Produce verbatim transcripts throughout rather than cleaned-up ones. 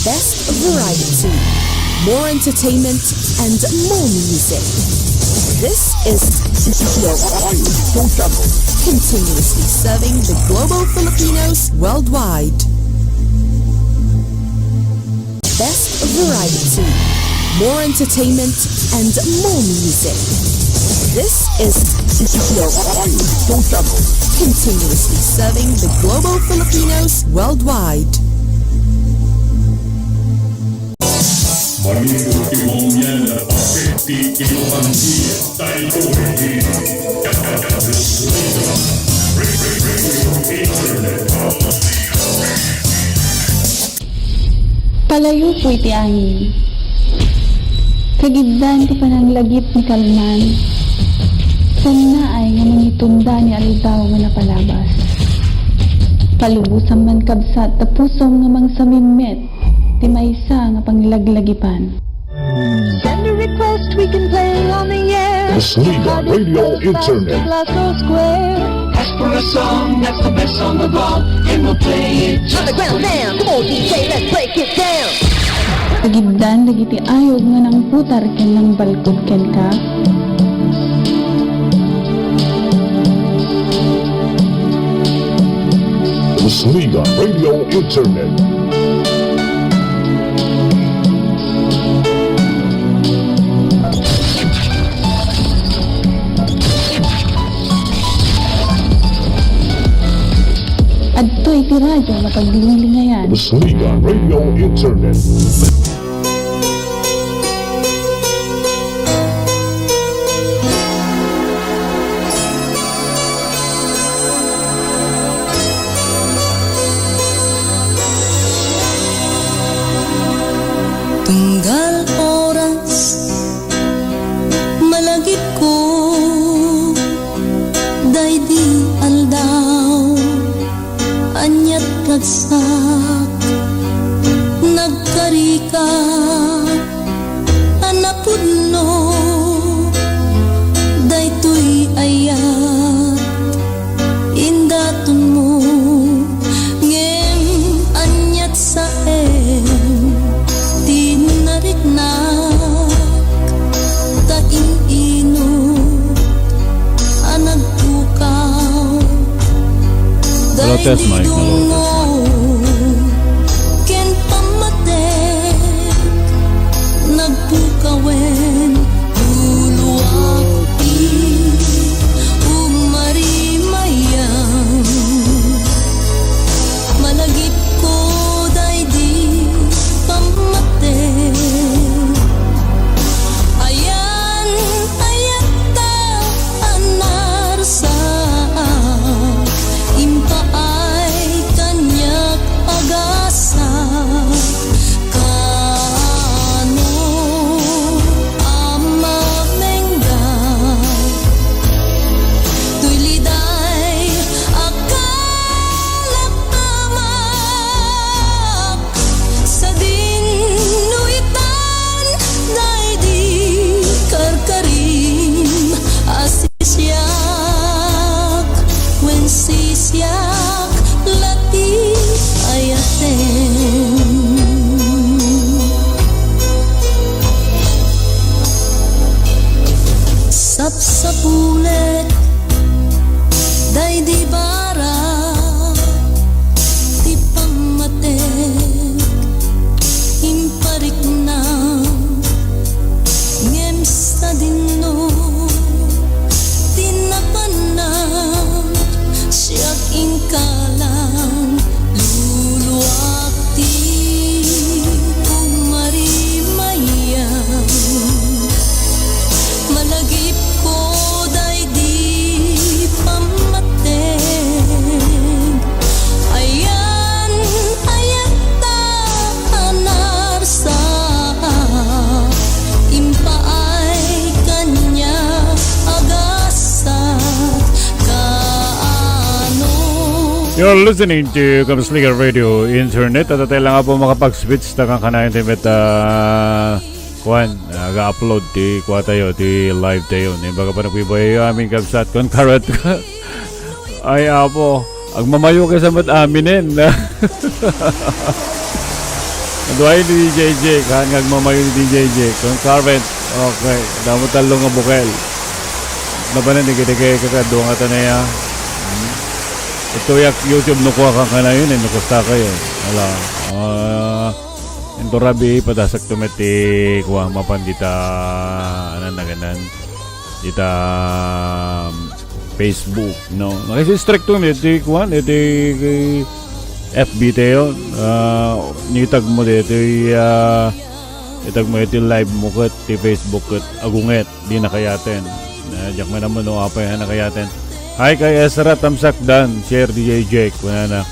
Best variety, more entertainment, and more music. This is your Idol Channel, continuously serving the global Filipinos worldwide. Best variety, more entertainment, and more music. This is your Idol Channel, continuously serving the global Filipinos worldwide. Manipod ti maunian a pagpet ti inumandia, daytoy ti Palayo po iti angin. Kagiddan ti pananglagip ni kalman. Sannaay nga mangitunda ni aldaw nga napalabas. Palubosan man kabsat ta pusom nga mangsamimmet ti maysa nga panglaglagipan. Send a request, we can play on the air. Busliga Radio Internet. Glass or square. Ask for a song that's the best song of all, and we'll play it. Underground now. Come on, D J, let's break it down. Kagiddan dagiti ayog nga nangputar ken nangbalkod kenka. Busliga Radio Internet. Adtoy ti radyo nga paglinglingayan. Busliga Radio Internet. Tunggal oras, malagipko, daydi aldaw, aniat ragsak, nagkarika, a napudno daytoy ayat, indatonmo, ngem aniat saem ti nariknak, ta in-inut a nagpukaw Hello, test daydi mic. Hello, test mic. Dungngo ken pammatek, nagpukawen luluak ti umarimayam. Malagipko daydi pammatek. Ayan, ayatta a narsaak, impaay kaniak a gasat. Kaano a mamengga toy liday a kalakamak, sadin no itan daydi karkarim a sisiak, wen sisiak la ti ayatem. Sapsapulet daydi bara ti pammatek, impariknam, ngem sadinno ti napanam, siak inkalang luluak ti umarimayam. Malagipko daydi pammatek. Ayan, ayatta a narsaak, impaay kaniak a gasat. Kaano You're listening to Kamasligan Radio Internet. At tayo lang nga po makapag-switch ta kankanayon ti met, ah, kuan, aga-upload ti kuatayo, ti live tayo. Ni baga pa nagbibayo amin kabsat kon karat ka. Ay, apo. Agmamayo ka sa mat aminen. Duay ni D J Jake, ha? Nga agmamayo ni D J Jake. Kung Carmen, okay. Damo tallo nga bukel. Nabanan, dikit-dikit, kakadua nga tanaya. Hmm. Ito yak YouTube no kuha ka kanayon, eh, no kusta kayo. Wala. Ah, ito rabi, padasak to met ti kuha, mapan dita, anan na ganan. Dita, um, Facebook, no? Nakisistrek to, iti kuha, iti F B tayo. Ah, nitag mo dito, ah, itag mo iti live mo ket ti Facebook ket agunget, di nakayaten. Ah, diak man ammo no apay a nakayaten. Hi kay Ezra Tamsakdan, share D J Jake, kunana.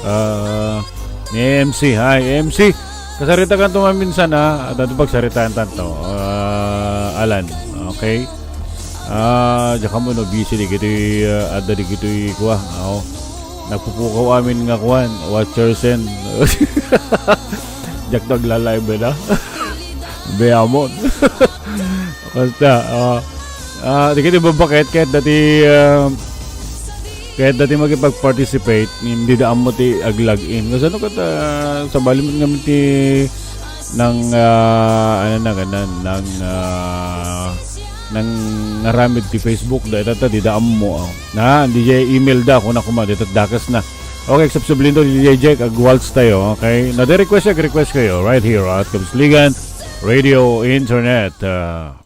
Ah, ni M C, hi, M C. Kasarita kanto maminsan, ah, at ato pagsaritaan tanto. Ah, Alan, okay? Ah, diak ammo no busy di kitoy, ah, adda di kitoy kuha. Aw. Nagpupukaw amin nga kuan, watchers and diak to agla-live na. Be amon. Basta, ah, ah, di kitoy babaket, kahit dati, ah, kahit dati makipag-participate, hindi da ammo ti ag-log in. Kasano kat, ah, sabali met ngamin ti nang, ah, ano na, kanan, nang, ah, nang ngaramid ti Facebook, da, itata, di da ammo, ah. Na, di jay email da, kuna kuma, di tat dakas na. Okay, subsublinto, di jay Jack, ag-waltz tayo, okay? Na, di request, request kayo, right here at Kabsligan Radio Internet, ah.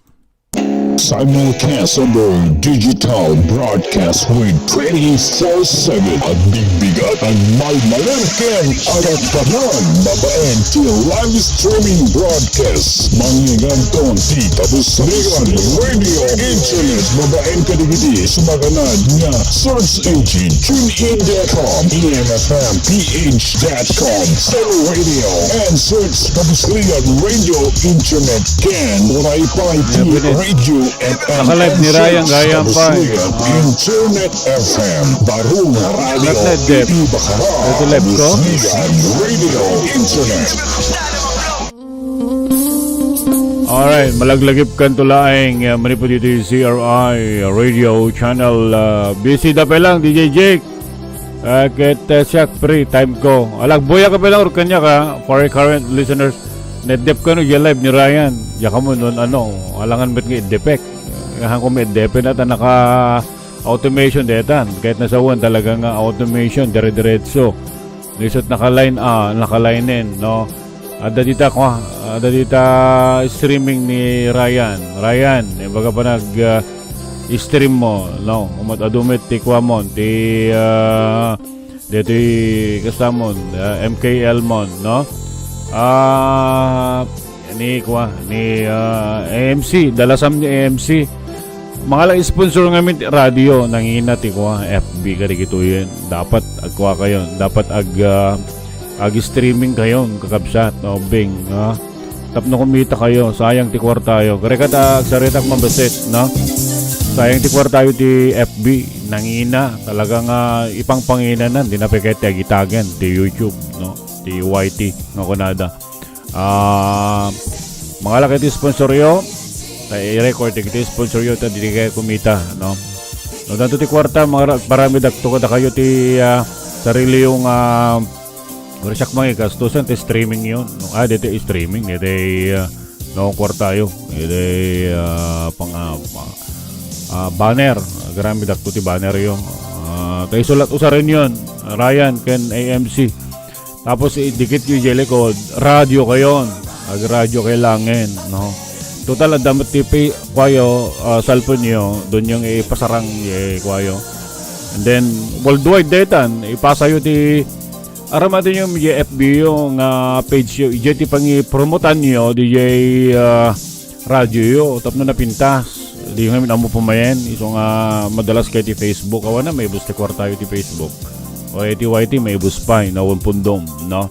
Simulcast on the digital broadcast with twenty-four seven. Ag bigbigat, ag malmaler ken agakpanan babaen ti live streaming broadcast. Mangngegad ton ti Kabusligan Radio Internet babaen kadagiti sumaganad nga search engine, tune in dot com, E M F M P H dot com, Zeno Radio, and search Kabusligan Radio Internet ken uray pay ti Radio F M. Naka-live ni Ryan Gayam pa, eh. Internet F M, baro nga radio, Kat na, Dep. Iba ka ra. Ito live ko? Kabusligan Radio Internet. Alright, malaglagip kanto laeng, uh, manipud iti C R I Radio Channel, uh, busy da pa lang, D J Jake. Ah, ket, ah, siak, pre, time ko. Alagbuya ka pa lang, or kanya ka, for our current listeners, neddep ka no, ya live ni Ryan. Ya ka mo nun, ano, alangan met nga i-defect. Nga ko may defect na, ta naka-automation detan. Kahit nasawan talaga nga automation, dire-diretso. Isut naka-line, ah, naka-line in, no? Adda dita, kwa, adda dita streaming ni Ryan. Ryan, ibaga pa nag, ah, stream mo, no? Umat adumit ti kwa mon, ti, ah, dito'y kastamon, ah, M K L mon, no? Ah, ni kwa, ni, ah, A M C, dalasam ni A M C. Mga la sponsor ngamin ti radio, nangina ti kwa, F B, kadagitoyen. Dapat agkwa kayo, dapat ag, ah, ag-streaming kayo, kakabsat, no? Bing, no? Tapno kumita kayo, sayang ti kwartayo. Kare ka ta, agsaritak mabasit, no? Sayang ti kwartayo ti F B, nangina, talaga nga ipangpanginanan, di na pekete agitagan, ti YouTube, no? Ti Y T, nga kunada. Ah, mga laki ti sponsor yo, ta i-record ti sponsor yo, ta di kayo kumita, no? No, danto ti kwarta, mga ra-, parami dakto kada kayo ti, ah, sarili yung, ah, Pero siak mga gastusan ti streaming yon. No, ah, dito streaming, dito, ah, no, kwarta yo. Dito, ah, pang, ah, ma-, ah, banner. Agarami dakto ti banner yo. Ah, tayo sulat usarin yon. Ryan, ken A M C. Tapos, idikit yo di likod, radio kayon. Ag radio kay langin, no? Total, adda met ti pi-, kwayo, ah, cellphone yo, doon yung ipasarang, eh, kwayo. And then, worldwide, detan, ipasa yo ti Aram atin yung F B yo nga page yo, ijay ti pangipromotan yo, dijay, ah, radyo yo, tapno napintas. Di ngamin ammo pamayen, iso nga madalas kay ti Facebook, awan na, maibus ti kwarta yo ti Facebook. O, eh, ti Y T, maibus pa, inawan pundom, no?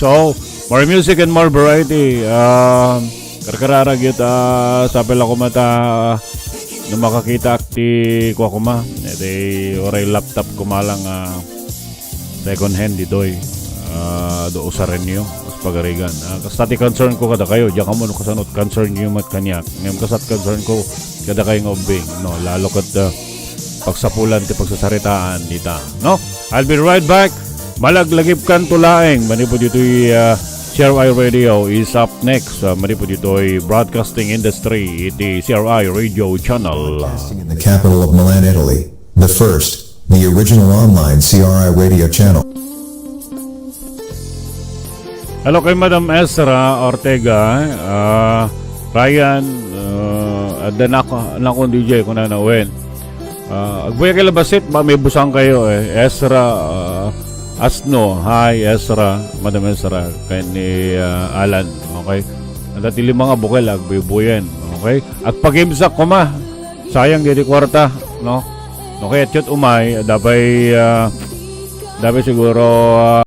So, more music and more variety. Ah, karkararag yun, ah, sapay la kumata, no makakita ak ti, kwa kuma, iti, oray laptop kuma lang, ah, Second hand ditoy. Ah, do usarenyo, mas pagarigan. Ah, kasta ti concern ko kada kayo, diyan kamo no kasano ti concern yo met kaniak. Ngem kasta ti concern ko kada kayo nga ubbing, no, lalo ket, ah, pagsapulan ti pagsasaritaan dita, no? I'll be right back. Malaglagipkanto laeng manipud ditoy, ah, C R I Radio is up next. Uh, manipud ditoy broadcasting industry iti C R I Radio Channel. Broadcasting in the capital of Milan, Italy. The first, the original online C R I radio channel. Hello kay Madam Ezra Ortega, ah, Ryan, ah, adda nak-, nakon D J, kunana wen. Ah, agbuya kay labasit, ba may busang kayo eh. Ezra, ah, Asno, hi Ezra, Madam Ezra, kay ni, ah, Alan, okay? Adda ti lima nga bukel, agbuybuyen, okay? Agpagimsak koma, sayang di kwarta, no? Okay, at yun umay, dapay, ah, dapay siguro, ah,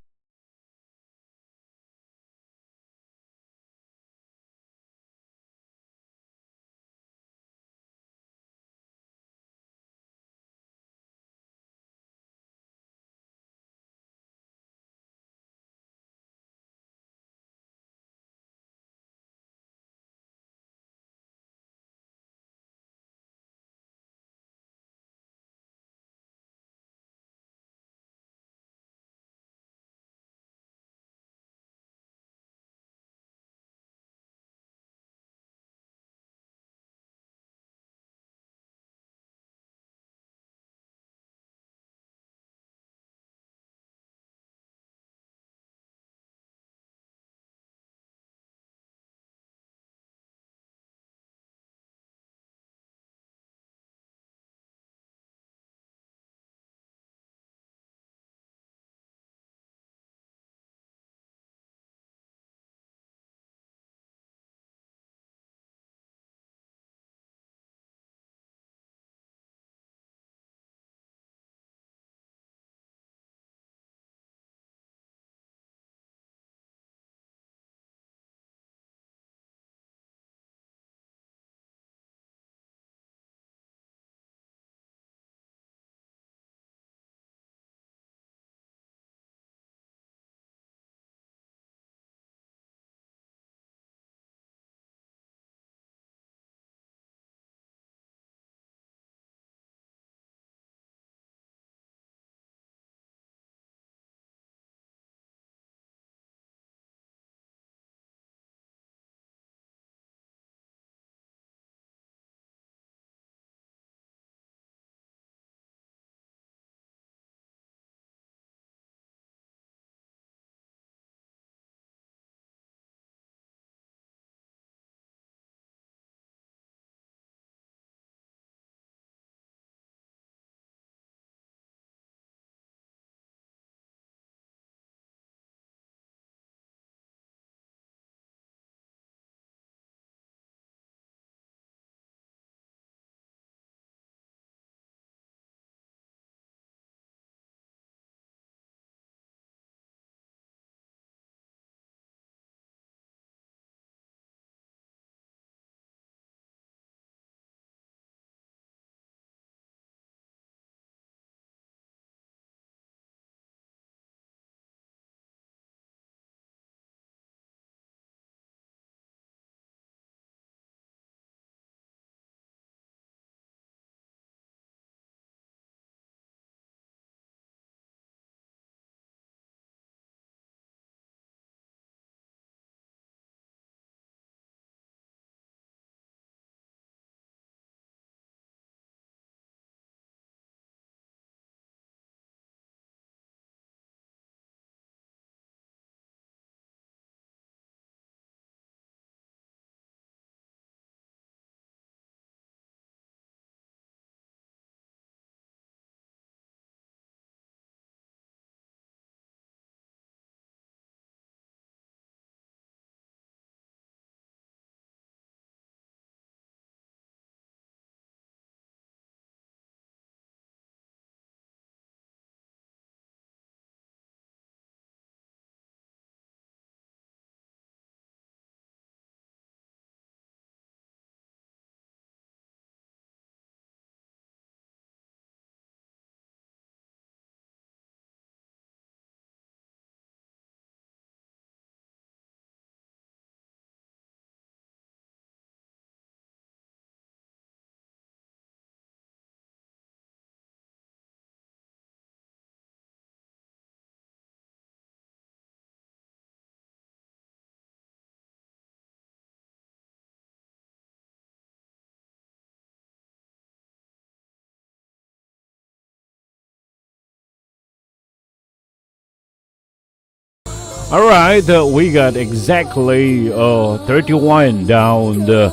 All right, uh, we got exactly uh, thirty-one down the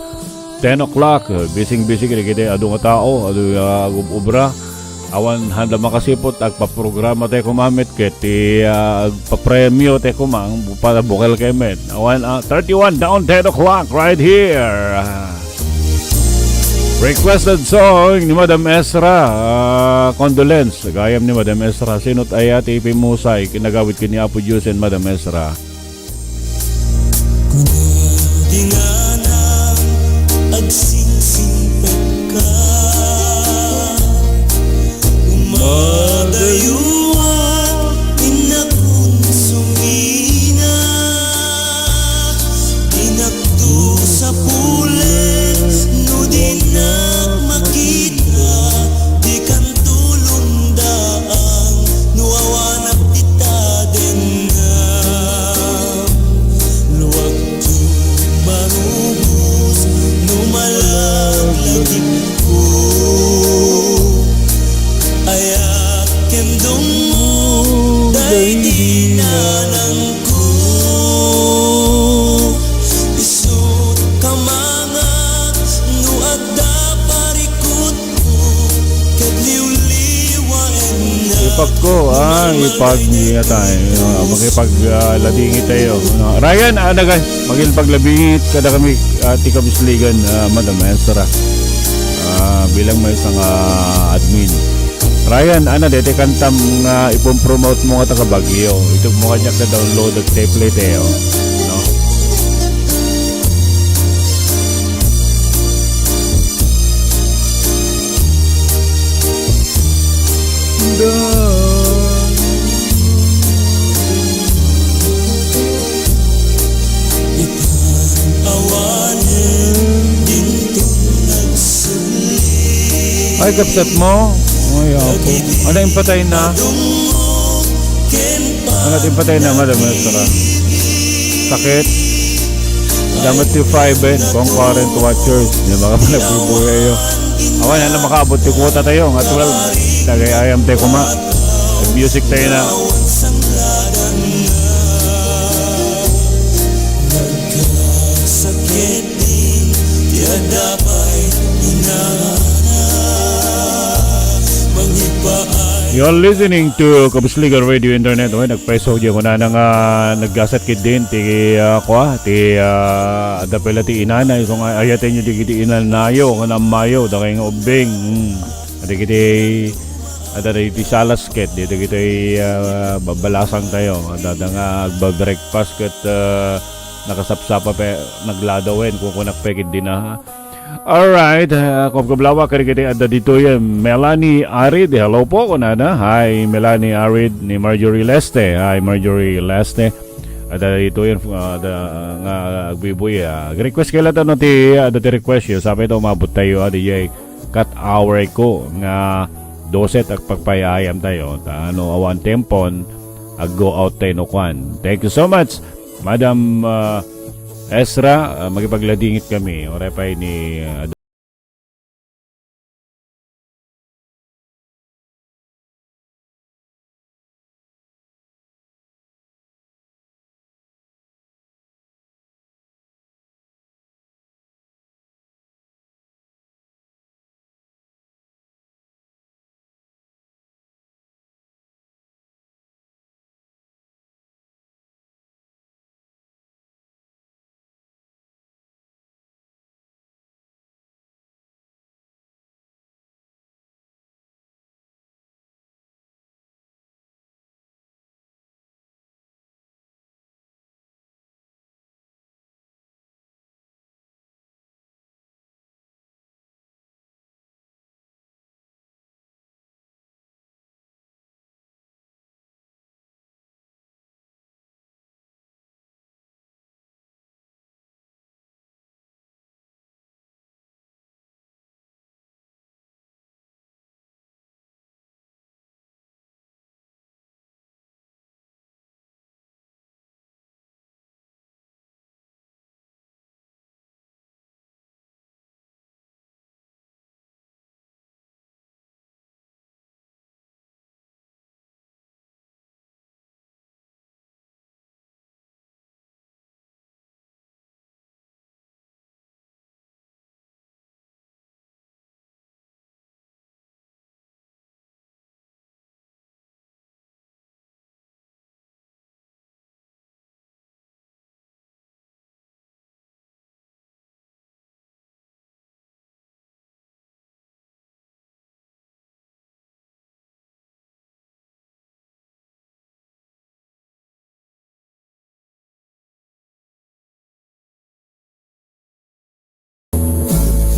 ten o'clock. Uh, bising-bisi kadagiti adu nga tao, adu nga agub-ubra. Awan handa makasiput, agpaprograma tayo kumamit, ket ti uh, agpapremyo tayo kumang, para bukel kayo met. Awan, uh, thirty-one down ten o'clock right here. Uh, Requested song ni Madam Ezra. Ah, condolence. Gayam ni Madam Ezra. Sino't aya ti ipimusay? Kinagawid ken ni Apo Dios and Madam Ezra. Kunadingana, agsingsingpet ka. Umadayuan, inakun sumina. Inakdu sa pules, no dinak makita, dikan tulondaang, no awanak ti tadenna. Luagko marubos, no malaglagipko. Ayak ken dungmo, daydi nanangko. Isu't kamangak, no adda parikutko, ket liwliwaennak. Ipagko, ah, ipag-, niya tayo. Ah, makipag, ah, ladingit tayo. No? Ryan, ah, naga-, maging paglabingit kada kami, ah, ti kabisligan, ah, Madam Ezra. Ah, bilang may isang, ah, admin. Ryan, ano, deti kantam nga ipon-promote mo nga taga Baguio. Itog mo kanya ka download at play tayo. No? Ay, kapsat mo? Ay, apo. Ano yung patay na? Ano yung patay na, Madam Ezra? Sakit? Damat ti five, eh, concurrent watchers. Yung mga panagbubuhay yun. Awan, ano makaabot ti kuota tayo? Nga twelve. Tagay ayam tayo kuma. Music tayo na. Sakit din, ti adda pay inana, mangipaay. You're listening to Kabusligan Radio Internet. Oy, nagpaiso di ko na nga naggasat kid din ti, ah, kwa, ti, ah, adda pay la ti inana, iso nga ayaten yo di kiti inanayo, nga namayo, dakay nga ubbing. Hmm. Adi kiti, adda di ti salas ket, di kiti, ah, babalasang tayo. Adda nga agba-breakfast ket, ah, nakasapsapa pe, nagladawen, kukunak pe, ket di na, ha? Alright, ah, kubkublawa, kadagiti adda ditoy, eh, Melanie Arid. Hello po, kunana. Hi, Melanie Arid, ni Marjorie Leste. Hi, Marjorie Leste. Adda ditoy, ah, adda, ah, nga agbuy-buy, ah. Request kayo lahat, ano, ti, ah, adda ti request yo. Sabi ito, umabot tayo, ah, di jay cut hour ko nga dose agpagpayayam tayo. Ta, ano, awan tempon, ag-go out tayo no kwan. Thank you so much. Madam, ah, Ezra, ah, makipagladingit kami. Oray pa ini, ah,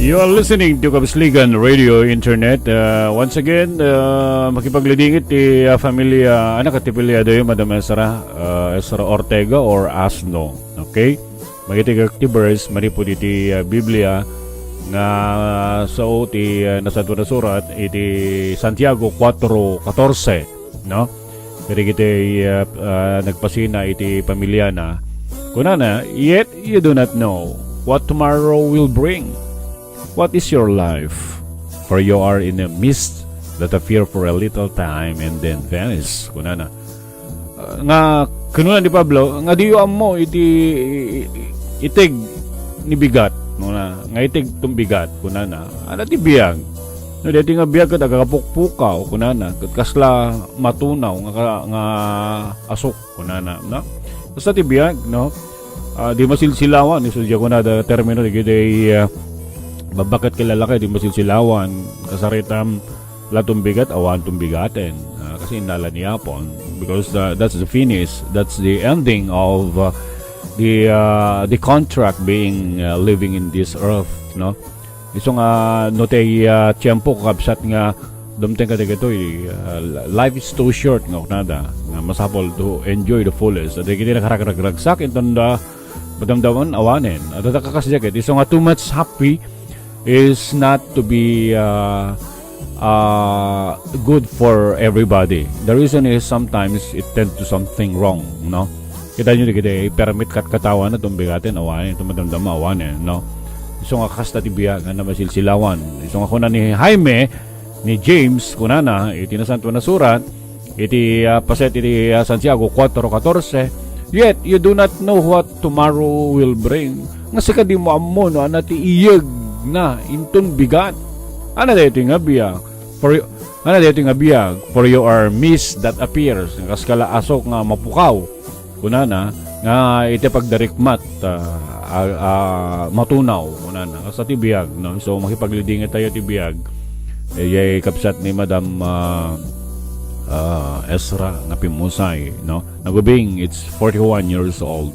You are listening to Kabisligan Radio Internet. Uh, once again, uh, makipaglidingit ti uh, familia, anak at ti pamilya dayo, Madam Ezra, uh, Ezra Ortega or Asno. Okay? Magiti activers, manipud iti uh, Biblia, nga sao ti uh, Nasanto a Surat, iti Santiago four catorce, no? Kadagiti uh, uh, nagpasina iti pamiliana. Kunana, "Yet you do not know what tomorrow will bring. What is your life? For you are in a mist that appear for a little time and then vanish." Kunana. Uh, nga, kunana ni Pablo, nga diyo ammo iti itig ni bigat, no na, nga itig tumbigat, kunana. Ano ti biag? No, deti nga biag ket agakapukpukaw, kunana, ket kasla matunaw nga, ka- nga asok, kunana, no? Basta ti biag, no? Ah, di masilsilawan, isu diay kunada termino, di gidi, ah, babakket ken lalaki, di masilsilawan, kasaritam, la tumbigat, awan tumbigaten. Ah, kasi innala ni Apon, because uh, that's the finish, that's the ending of uh, the uh, the contract being uh, living in this earth, no? Isu nga no ti uh, tiempo, kakabsat, nga dumteng ka dagitoy, uh, life is too short, nga kunada, nga masapul to enjoy the fullest. Dagiti nakaragragsak inton da madamdaman awanen. At kakasdiay ket isu nga too much happy is not to be uh, uh, good for everybody. The reason is sometimes it tend to something wrong, no? Kita nyo di kita, permit kat katawan na tumbigatin, awanen, tumadamdama, awanen, no? Isu nga kasta ti biag nga masilsilawan. Isu nga kuna ni Jaime, ni James, kunana, iti Nasanto a Surat, iti ah, paset iti ah, Santiago four catorce, "Yet you do not know what tomorrow will bring." Nga sika dimo ammo no ania ti iyeg na inton bigat. Ania daytoy nga biag? For you, ania daytoy nga biag? "For you are mist that appears." Nga kas kala asok nga mapukaw. Kunana, nga iti pagdarikmat, ah, ah, ah, matunaw, kunana. Kasta ti biag, no? So, makipaglidingit tayo ti biag. Eh, yay kabsat ni Madam, ah, ah, Ezra nga pimmusay, no? Nagubing, it's forty-one years old.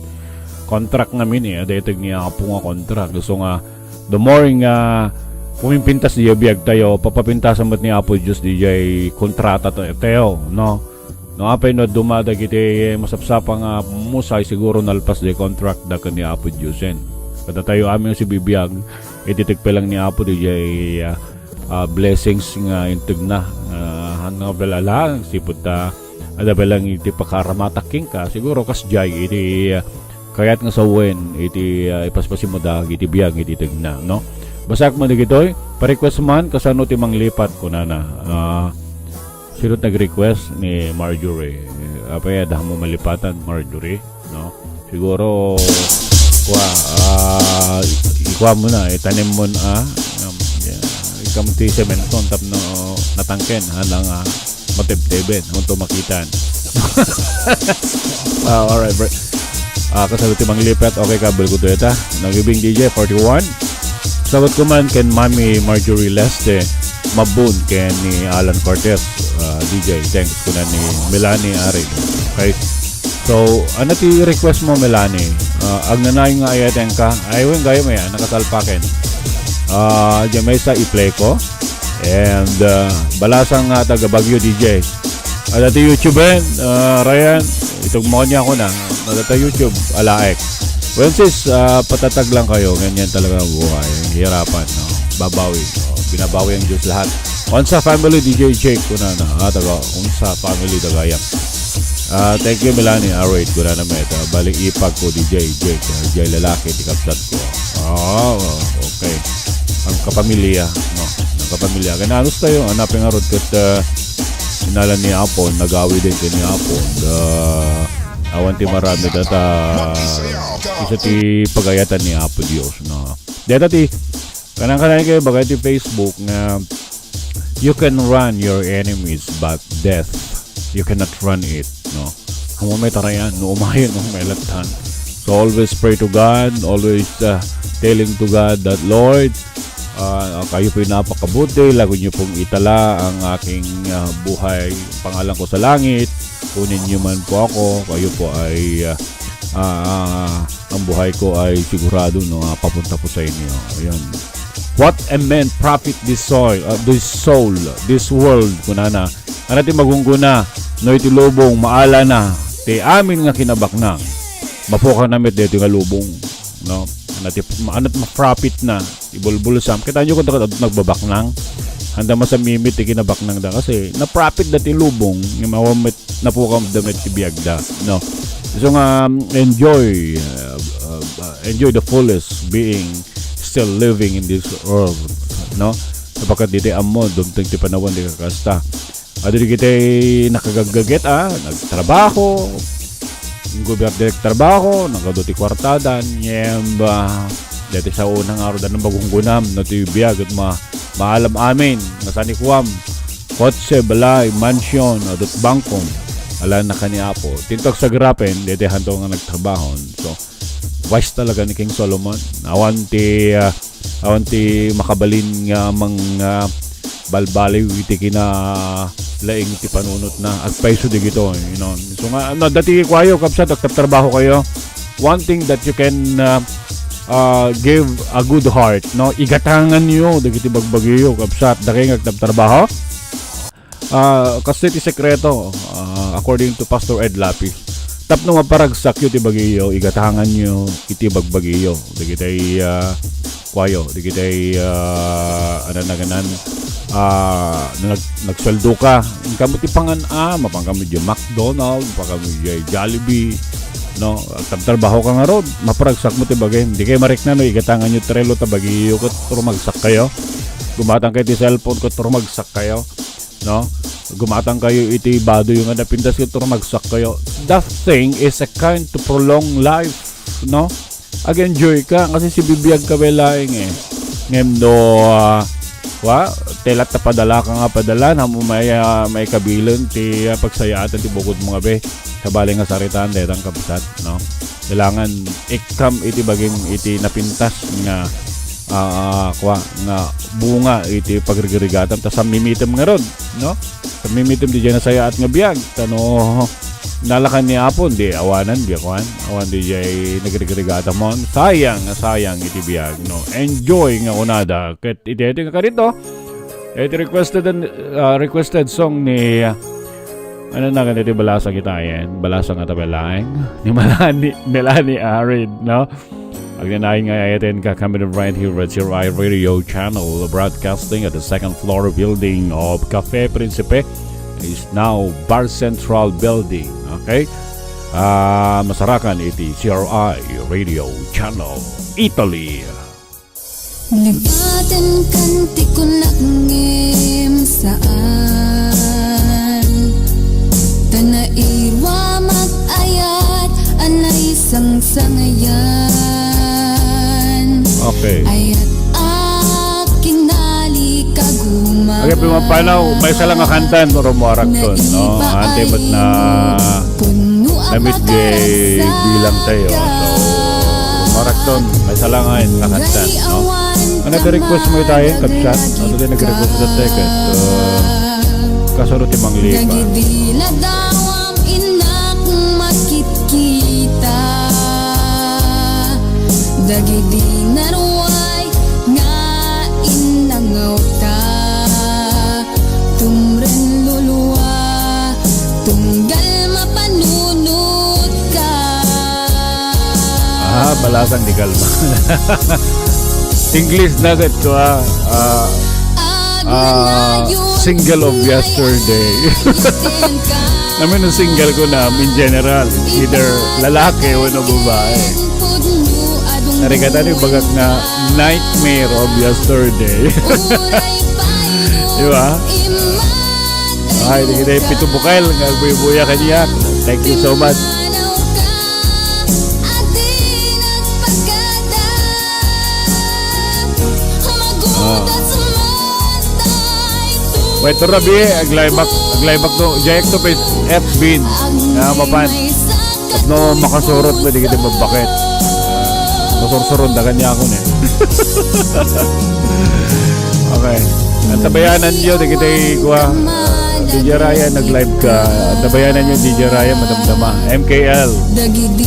Contract ngamin eh, adaytag ni Apo nga contract. So nga, the more nga pumimpintas di biag tayo, papapintasan met ni Apo Diyos di jay kontrata ta-, tayo, no? No, apay no dumada kiti masapsapa nga musay, siguro nalpas di contract da ken ni Apo Diosen. Kadatayo amin nga sibibiag, iti tagpelang ni Apo di jay, ah, ah, blessings nga integ na. Ah, ano bala ala, sipud ta, ada belang iti pakaramatak kenka, siguro kas jay iti, ah, kayat nga sawen iti, ah, ipaspasimada iti biag iti tagna, no? Basak man dagitoy, pa-request man, kasano ti manglipat, kunana. Ah, Sino ti nag-request? Ni Marjorie. Apay, adda mo malipatan, Marjorie, no? Siguro, kua, ah, i-, ikua mo na, itanim mo na, ah, um, yeah, ikam ti semento, tapno natangken, hala nga, matebteben, unto makitan. Ah, alright, bro. Ah, kasano ti manglipat, okay ka, bulgo to ita. Nagibing D J, forty-one. Sagot ko man ken Mami Marjorie Leste, Mabun ken ni Alan Cortez, ah, D J. Thanks ko na ni Melanie Arig. Okay? So, ano ti request mo, Melanie? Ah, agnanayon nga ayateng ka? Ay, wen, gayo mo yan. Nakasalpaken. Ah, Jamesa Ipleco. And, ah, Balasang nga taga Baguio, D J. Ada ti YouTube, eh, ah, Ryan, itugmo niya ako na. Ada ta YouTube, alaek. Well, sis, ah, patatag lang kayo. Ganyan talaga ang buhay. Hirapan, no? Babawi. No? Binabawi ang Diyos lahat. Onsa family, D J Jake, kuna na. Ah, taga, Onsa family, taga yan. Ah, thank you, Melanie. Ah, wait, kuna na may ito. Bali, ipag ko, D J Jake. Ah, D J lalaki, ti kabsat ko. Oh, okay. Ang kapamilya, no? Ang kapamilya. Kaya halos tayo, hanapin nga road kat, ah, inalan ni Apo, nagawi din kay ni Apo. Ah, awan ti marami data, isa ti pagayatan ni Apo Dios, no? Deta ti, kanang-kanang kayo, bagay ti Facebook nga, "You can run your enemies, but death, you cannot run it," no? Ang mga may tarayan, no, umayon, no, may latan. So, always pray to God, always, uh, telling to God that, "Lord, uh, kayo po'y napakabuti, lago niyo pong itala ang aking, uh, buhay, pangalan ko sa langit, kunin niyo man po ako, kayo po ay, uh, uh, ang buhay ko ay sigurado, no, uh, papunta po sa inyo." Ayun. "What a man profit this soul, uh, this soul, this world," kunana. Ano ti magungguna, no iti lubong, maalana, ti amin nga kinabaknang, mapukaw na met dito nga lubong, no? Ano ti, ano ti ma-profit na, ibulbulsam. Kita nyo kung nagbabaknang, handa masamimit ti kinabaknang da. Kasi, na-profit da ti lubong, nga mawa met, napukaw da met ti biag da, no? So nga, um, enjoy, uh, uh, uh, enjoy the fullest being still living in this world, no? Sapagkat ditoy ammo, dumteng ti panawen, di kakasta. Adu di kitay nakagaggaget, ah, nagtrabaho, gubiar direk trabaho, nagadu ti kuartada, ngem, ah, deti sa unang aro, danang magungunam, no, ti biag, at ma-, maalam amin, nga sanikuam, kotse, balay, mansion, adut bangkom, ala na kaniapo. Tinto agsagarapen, deti hanto nga nagtrabaho. So, wise talaga ni King Solomon. Awan ti, ah, awan ti makabalin nga mang, ah, balbaliw iti kinalaing ti panunotna. Agpayso di gito, you know. So nga, no, dati kuayo, kabsat, agtabtrabaho kayo. One thing that you can, ah, ah, give a good heart, no? Igatangan yo dagiti bagbagiyo, kabsat, dakay nga agtabtrabaho. Ah, kastoy ti sekreto, ah, according to Pastor Ed Lapis, tapno maparagsakyo ti bagiyo, igatanganyo iti bagbagiyo. Dagitay, ah, kuayo, dagitay, ah, ano na ganan, ah, nag-, nagsueldo ka, inkamo ti pangan, ah, mapan kamo di McDonald, mapan kamo di Jollibee, no? Tabtrabaho ka ngarud, maparagsak mo ti bagim. Di kayo marikna, no? Igatanganyo ti relo ta bagiyo, ket rumagsak kayo. Gumatang kayo ti cellphone, ket rumagsak kayo. No? Gumatang kayo iti badoy nga napintas ket rumagsak kayo. That thing is a kind to prolong life, no? Ag-enjoy ka kasi sibibiag ka laeng eh. Ngem no, ah, wa, telat ta padala ka nga padala, na mo may, ah, may kabilen ti, ah, pagsayaatan ti bukod mo nga be. Sabali nga saritaan, detang kabsat, no? Kailangan ikkam iti bagim iti napintas nga, ah, kua, nga bunga iti pagrigrigatam, ta sammimitem ngarud, no? Sammimitem di jay nasayaat nga biag, ta no nalakan ni Apo, di awanan, di akuan, awan di jay nagrigrigatamon. Sayang, sayang iti biag, no? Enjoy nga unada. Ket iti, iti nga kadito, iti requested and, ah, requested song ni, ah, ano na ganito, balasang itayen? Balasang at abalaeng? Ni Melanie, Melanie Arid, no? Agnanayon nga ayaten ka kami right here at C R I Radio Channel, broadcasting at the second floor building of Cafe Principe, is now Bar Central Building. Okay? Ah, masarakan iti C R I Radio Channel, Italy. Lipaten kan ti kunak ngem saan. Ta nairua mag-ayat a naisangsangayan. Okay. Ayat a kinali kaguma. Okay, pimapanaw, may sala nga kantan, Romo Aracton, no? Ante met na Namit jay bilang tayo. So, marakton, may salangan, nakanta, no? Ano ti request mo tayo, kabsat? Ano ti nag-request na tayo, kat, uh, kasaro ti manglipa? Dagiti ladawam innak makitkita. Dagiti naruay nga innangawta. Tumren lulua, tunggal mapanunotka. Ah, balasang di kalma. English na ket ko, ah, ah, ah, single of yesterday. Amin ang single ko na, in general, either lalaki o no babae. Narigatan yung bagak na nightmare of yesterday. Di ba? Ay, di kita yung pito bukal nga agbuya-buya kaniak. Thank you so much. Ah. Wait, rabi, aglay back, aglay back to, Jack to face F bin. Ah, mapan. Tapno makasurot, pwede kita mabakit. Masursuron, dagan niya ako niya. Okay. Antabayanan niyo, di kita ikuha. D J Ryan, nag-live ka. Antabayanan niyo, D J Ryan, madamdama. M K L.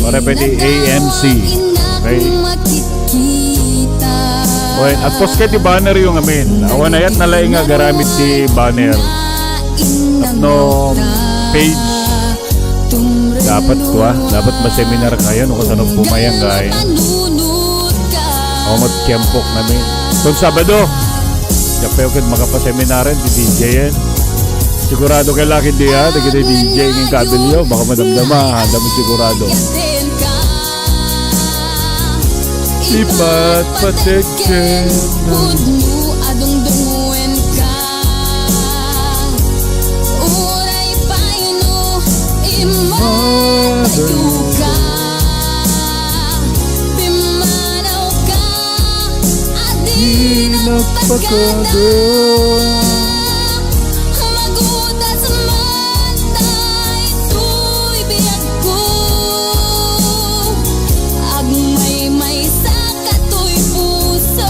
Para pwede A M C. Okay? Wen, agpost kay ti banner yung amin. Awan ayat na laing nga agaramid ti banner. Tapno page. Dapat ko, ah. Dapat maseminar kayo, no? Kasano pumayang kayo? O, magtiyempok namin. Kung Sabado, siya pa yung makapaseminaran, di D J yan. Sigurado kay Lucky D, ha? Dagiti D J ng Kabilyo, baka madamdama, ha? Damo sigurado. Ipatpategen. Pudno a dungdunguenka. Uray pay no immadayoka. Pimmanawka a di nagpakada. Magudas man daytoy biagko. Agmaymaysa katoy puso.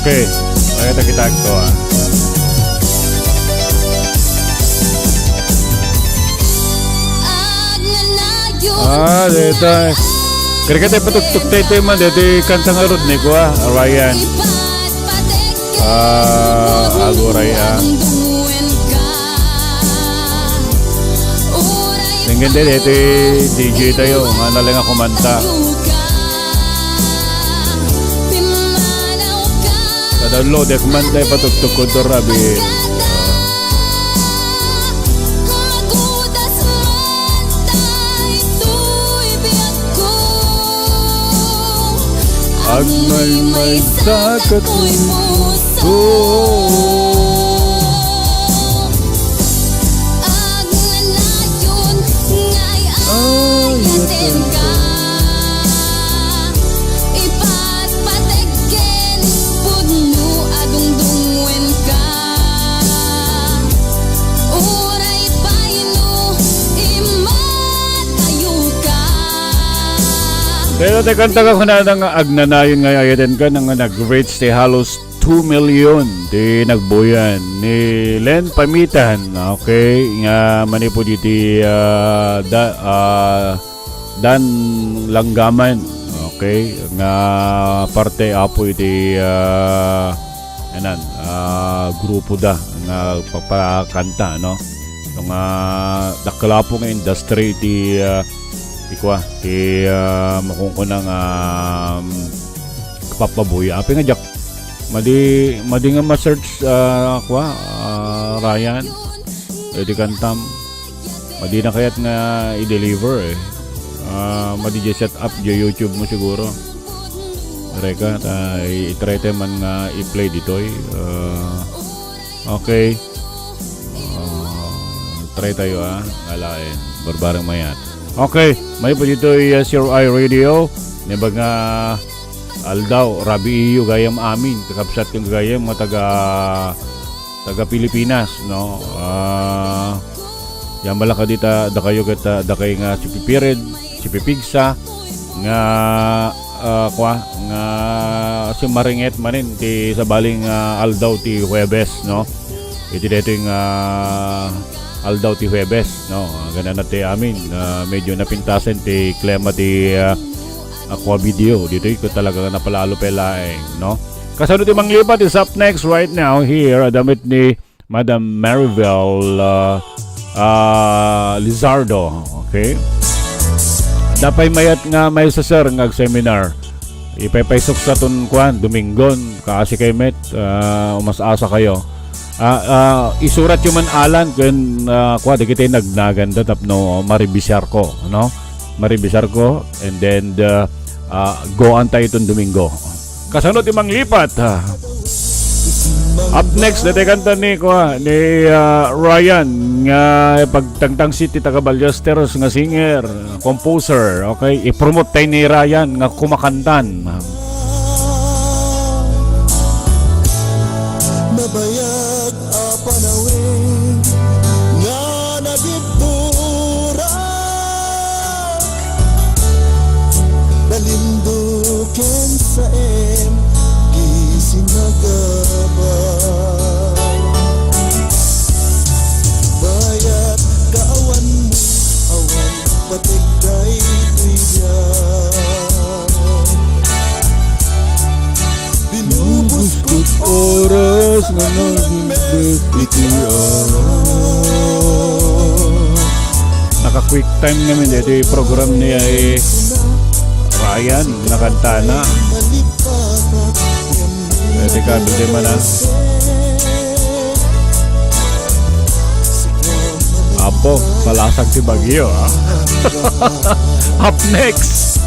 Okay. Pakita kita agto, ah. Ah, deta. Kaya kita patuktuk tayo man, deta kanta nga rod ni Kuya Ryan. Ah, aguray, ah. Tingin din, ito yung D J tayo, nga nalang ako manta. Sa download, eh, kumanta yung patugtog ko, Dor Rabi. Agmaymaysa katoy puso. Agnanayon nga ay-ayatenka. Ipatpateg ken pudno a dungdunguenka. Uray pay no immadayoka. Pero ti kanta nga kunana nga agnanayon nga ay-ayatenka nga nag-reach ti halos two million ti nagbuyan ni Len Pamitan, okay, nga manipud iti, ah, da-, ah, Dan Langgaman, okay, nga parte apo iti, ah, anan, ah, grupo da nga papakanta, no? Ito nga dakkel apo nga industry iti, ah, ikwa, ti, ah, makunkuna nga, um, kapapabuya. Apay nga diak, madi, madi nga ma-search, ah, kwa, ah, Ryan. Iti kantam, madi na kayat nga i-deliver, eh. Ah, madi di set up di YouTube mo siguro. Reka, ta, i-, i-try tayo man nga i-play ditoy. Ah, okay. Ah, try tayo, ah. Alaen. Barbareng mayat. Okay. May po ditoy, ah, C R I Radio. Naimbag nga aldaw, rabii gayam amin. Kakabsat yung gayam nga taga, taga Pilipinas, no? Ah, yan bala ka dita, dakayo ket, ah, dakay nga sipipired, sipipigsa, nga, ah, kwa, nga simaringet manen ti sabaling, ah, aldaw ti Huwebes, no? Iti daytoy nga aldaw ti Huwebes, no? Ah, ganana ti amin, ah, medyo napintasen ti klima ti, ah, Aqua Video. Ditoy ko talaga napalalo pa laeng, no? Kasano ti manglipat is up next right now here. Adda met ni Madam Maribel, ah, ah, Lizardo. Okay? Adda pay mayat nga maysa, sir, nga ag-seminar. Ipaypaysok sa ton kuan, Domingon, kaasi kay met, ah, umas-asa kayo. Ah, ah, isurat yo man, Alan, ken, ah, kua, dagiti nagnaganda tapno maribiar ko, no? Maribiar ko, and then, ah, ah, goan tayo ton Domingo. Kasano ti manglipat, ha? Up next, dati kanta ni, kua, ni, ah, Ryan, nga pagtangtangsit ti taga Ballesteros nga singer, composer, okay? I-promote tayo ni Ryan nga kumakantan. Laem, gisinagaba. Bayat kaawan mo, awan pategday tuya. Binubuskot oras nga naging best iti awan. Naka-quick time ngamin daytoy program ni ay Ryan, nakantana. Pwede ka, pwede man, ah. Apo, balasag ti bagyo, ah. Up next.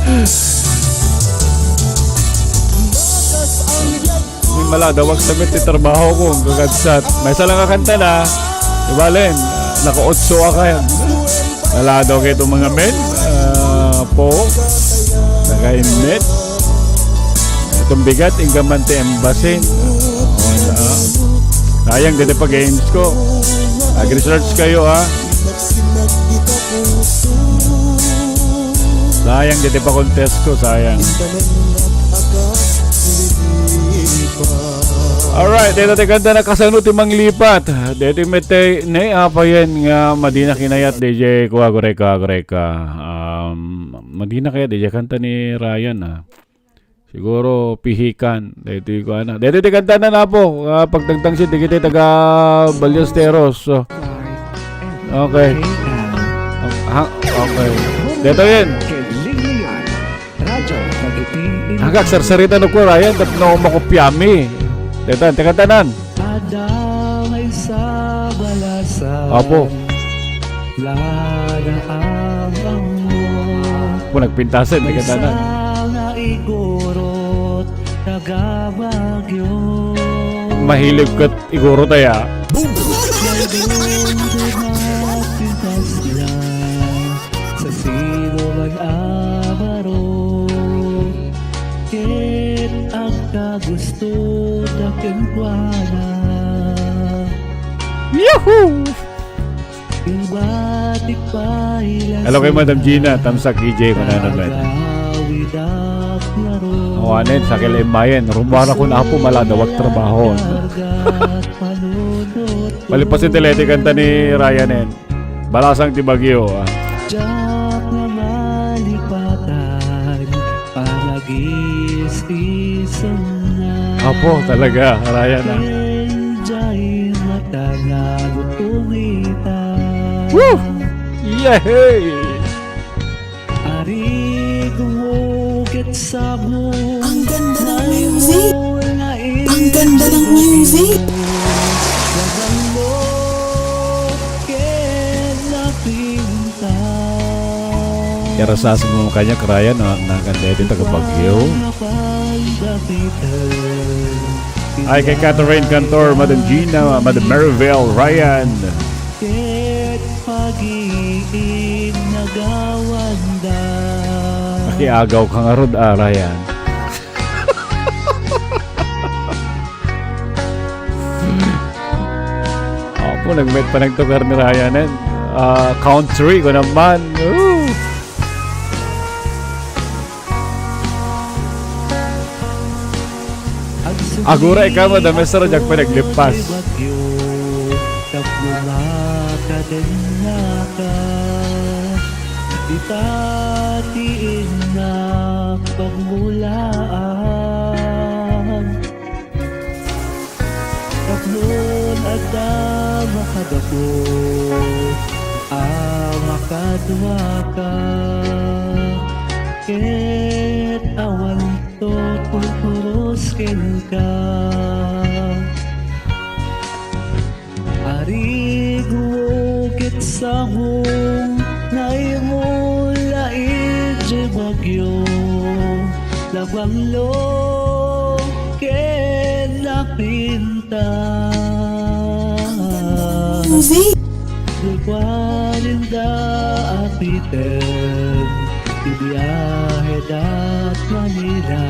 May maladawag sa ti trabaho ko, ang kagadsat. May isa lang a kanta na, ibalen, nakautso a kayan. Maladaw kayo itong mga men, ah, po, nakainit. Itong bigat, inggaman ti embassy. Oh, na. Sayang, dito pa games ko. Nag-research kayo, ha? Sayang, dito pa contest ko, sayang. Alright, dito ti kanta na kasano ti manglipat. Dito met ti, ne, apa yan nga, madina kinayat, D J, kuha, gureka, gureka. Um, madina kaya, D J, kanta ni Ryan, ah. Siguro, pihikan. Dito yung kuha na. Dito ti kanta na na po. Ah, pagtagtang siya, di kita taga Ballesteros. So, okay. Ha? Okay. Dito yun. Hagak, sarsarita no ko, Ryan, tapno makopyami. Dito, ti kantanan. Adda maysa balasan. Apo. Lana ang ammo. Apo, nagpintasan, ti kantanan. Maysa nga igurot, taga Baguio. Mahilig ket igurot aya. Nagdundun at pintas na. Sa sino man a baro, ket agkagusto da kenkuana. Yahoo! Hello kay Madam Gina, tamsak D J, kunana met. O, anen, sakit la immayen. Rumara kun apo, maladawag trabaho. Malipas yung tilete kanta ni Ryan, en. Balasang ti bagyo, ah. Diak nga malipatan, panagis-isem na. Apo, talaga, Ryan, ah. Enjoy mata nga gutumita. Woo! Yehey! Ari gumugit sa Ang ganda ng music! Ang ganda ng music! Yarasas mo kanya, Ryan, no? Ang naganda ito, taga Baguio. Ay, kay Catherine Cantor, Madam Gina, Madam Maribel, Ryan. Ket pag-iignagawan da. Nakiagaw ka nga rod, ah, Ryan. Apo, nagmet pa nagtukar ni Ryan, eh. Ah, country ko naman. Ooh. Agura ikaw, Madam Esther, diak pa naglipas. Tapno makadengngaka, dita ti innak pagmulaan. Tapno adda makagapu a makaduaka, ket awan to purpuros kenka. Ari gukit sa naimula idiay bagyo, nabanglo ken napintas. Music. Lupalinda a Peter, ti biahe dat Manila.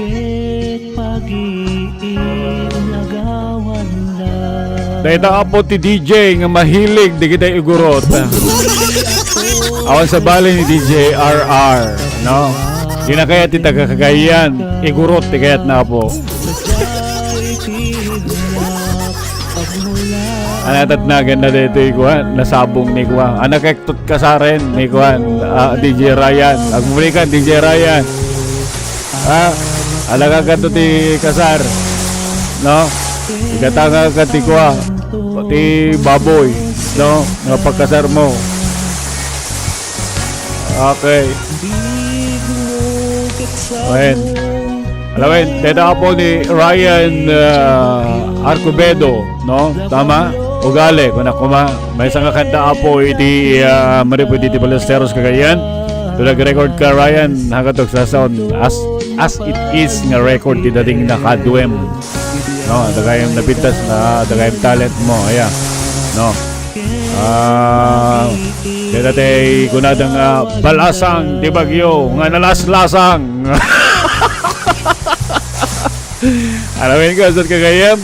Ket pagiinnagawanna. Dayta apo ti D J nga mahilig dagiti igurot. Awan sabali ni D J R R, no? D Kinakayat ti taga Cagayan, igurot ti kayatna, Apo. Ania ti naganna daytoy, kuan, nasabong ni, kuan. Ania kayatto ti kasaren ni, kuan, ah, D J Ryan. Agmulikan, D J Ryan. Ha? Alagaganto ti kasar. No? Igatangag ka ti, kuan, ti baboy. No? Nga pagkasarmo. Okay. Ayan. Alawen, deta, Apo, ni Ryan, ah, Arcobedo, no? Tama? Ugali, kuna kuma. Maysa nga kanta, Apo, iti, ah, manipud iti Ballesteros, Cagayan. Ito nag-record ka, Ryan, hanggat agsasaon, as, as it is nga record ti dating na kaduem. No, dagayem napintas na, dagayem talent mo, aya. No. Ah, deta tay kunada nga balasang ti bagyo nga nalaslasang. Alawen ko, asat ka gayam?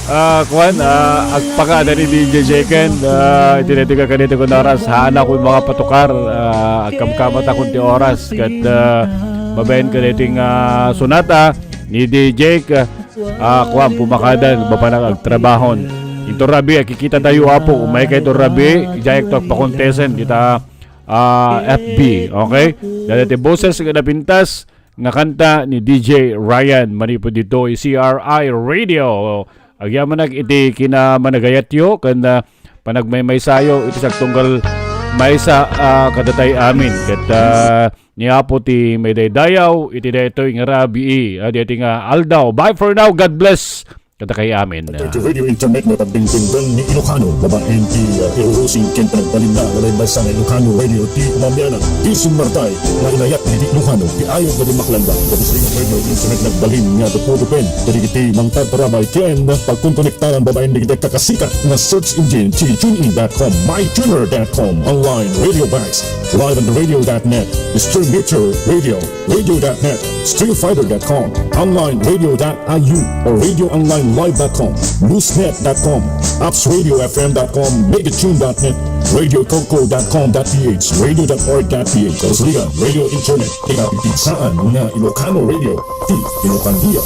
Ah, kuan, ah, agpakada ni D J Jeken, ah, iti daytoy nga kadaytoy nga oras, haanakon makapatukar, ah, agkamkamat akon ti oras, ket, ah, babaen kadaytoy nga sonata ni D J, ah, kuan, pumakada, mapan agtrabahon. Into rabii, agkikitatayo, Apo, umaykayto rabii, idiayto agpakontesen, kita, ah, F B, okay? Dayta ti boses nga napintas, nga kanta ni D J Ryan manipud ditoy C R I Radio. Agyamanak iti kinamanagayatyo ken, ah, panagmaymaysayo iti agtunggal maysa, ah, kadatay amin. Ket, ah, ni Apo ti maidaydayaw iti daytoy nga rabii, ah, daytoy nga aldaw. Bye for now. God bless kadakay amin. Daytoy radio internet nga pagdingdingdang ni Ilocano, babaen ti, ah, irurusing ken panagbalinna nga maymaysa nga Ilocano radio ti umamianan. Ti summartay nga inayat ni Ilocano, ti ayat nga di maklanda. Dagiti radio internet nagbalin nga dupudupen. Dagiti mangtagparabay ken pagkonkonektaran babaen dagiti kakasikat nga search engine ti tunein dot com, mytuner dot com, online radio box, live on the radio dot net, distributor radio, radio dot net, streamfinder dot com, online radio dot I U, or radio online live dot com, loosenet dot com, apps radio F M dot com, megatune dot net, radio coco dot com dot P H, radio dot org dot P H, Osligan Radio Internet, kinapipigsaanna nga Ilocano Radio, ti Ilocandia.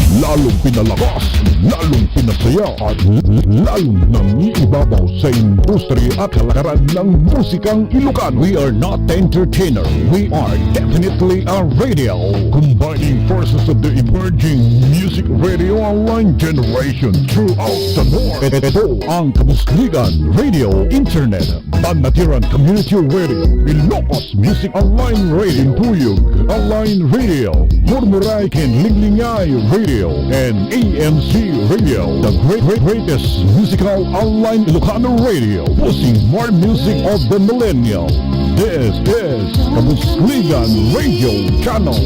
Lalong pinalakas, lalong pinasaya, at lalong nangiibabaw sa industriya at kalakaran ng musikang Ilocano. We are not entertainer. We are definitely a radio. Combining forces of the emerging music radio online generation throughout the North. Ito ang Kabusligan Radio Internet. Banatiran Community Radio, Ilocos Music Online Radio, Impuyog Online Radio, Murmuray ken Linglingay Radio, and A M C Radio, the great, great, greatest musical online Ilocano radio, pushing more music of the millennial. This is Kabusligan Radio Channel.